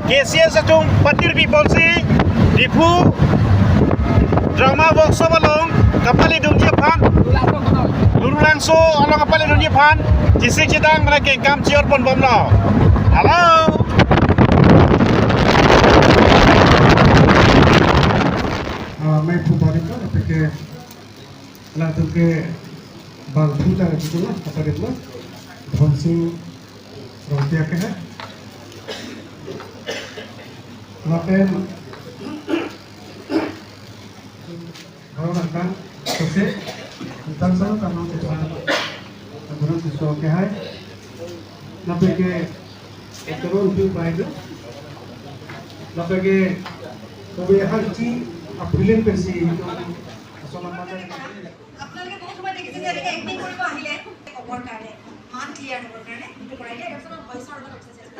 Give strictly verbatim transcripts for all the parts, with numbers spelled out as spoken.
K C S atum patir pi ponsi Diphu drama workshop along kapale dunji aphan, Lurulangso along kapale dunji aphan, chesik chedang mane kengkam chi-or pon bomlo. Hello. Ah, maiphu barim lo, apeke latum ke bangphu ta gitu lah, apa gitu lah. Dhonsing Rongpiak ke hai. Lapen Bang Rangkang, sose, tentang sama tanam kita. Tanam sesuatu ke hai. Lapen ke, terus tu baik tu. Lapen ke, kowe hal chi, apilin pensi, asal apa? আপোনালোকে বহুত সময় দেখিছে যে এনেকে এক্টিং কৰিব আহিলে ক'বৰ কাৰণে, মাত ক্লিয়াৰ হ'বৰ কাৰণে, কিন্তু কৰাই দিয়ে, তাৰপিছত ভইচৰ অলপ exercise.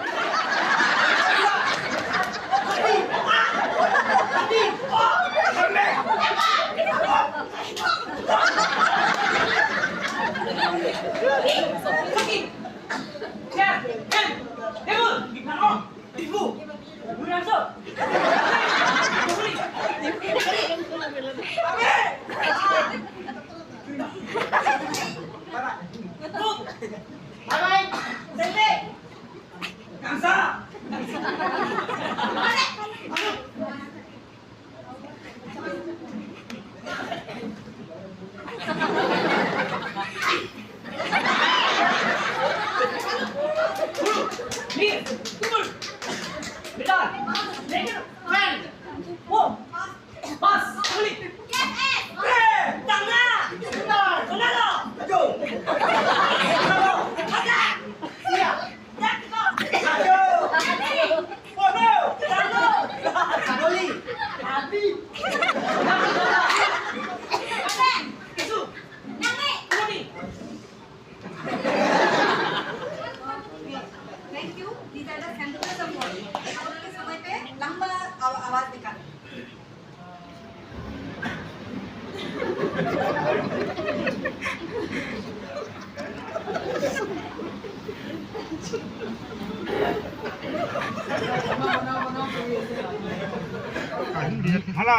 Thank you. These are the samples of work. आप अपने समय पे लंबा आवा-, आवाज निकालें। Hala.